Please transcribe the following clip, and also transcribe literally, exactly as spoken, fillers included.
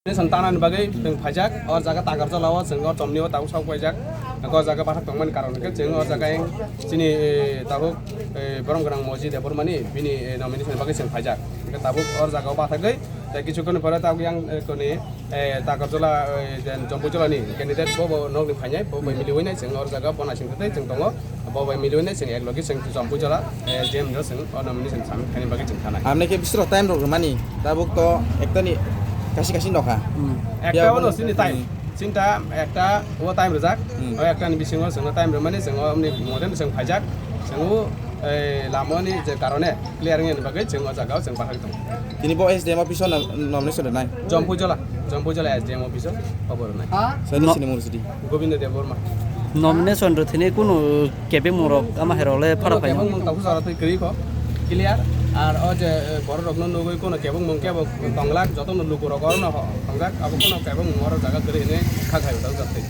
Nomination tanani bagwi chwng phaijak, o jaga Takarjala o chwng o chomni o tabuk sok paijak, o jaga bathak tongmani karon hwnkhe chwng o jaga yang chini, eh, tabuk, eh, borom gwnang Moji Debbarmani bini, eh, nomination bagwi chwng phaijak. Hwnkhe tabuk o jaga o bathagwi tei kichukkoni pore tabuk yang, eh, koni, eh, Takarjala, eh, jen Jompuijala ni candidate bo bo nokni phainai, bo bai miliwinai chwng o jaga bo naising tei chwng tongo. Bo bai miliwinai chwng ek logi chwng Jompuijala, eh, J M no chwng o nomination submit khaina bagwi chwng thanai. Amne khe bisro time rok rwmani, tabuk to ekta ni kasi kasi nokha. Hmm. Ekta Ya, ono chini time. Hmm. Chinta ekta o time rwjak. Hmm. O ekta ni bisingo chwngno time rwmani chwng o omni modem chwng phaijak. Chwng o, eh, lama ni je karone clear wngya ni bagwi chwng o jaga o chwng bahai tongo. Tini bo S D M office o nom-, nomination rwnai. Jompuijala, Jompuijala S D M office o khobor rwnai. Sai No- sini mung sidi. Govinda Debbarma. Nomination rwthini kunu kebengmungrok ama herok le phara Kunu phaino. Kebengmung tabuk jora twi kwrwi kho. Clear. Ar o je, eh, bororokno nugwi kunu kebengmung kebo tonglak, jotono lukurok orono ho-, tongjak. Abo kunu kebengmung oro jaga kwrwi hinwi kha khai tabuk jora twi.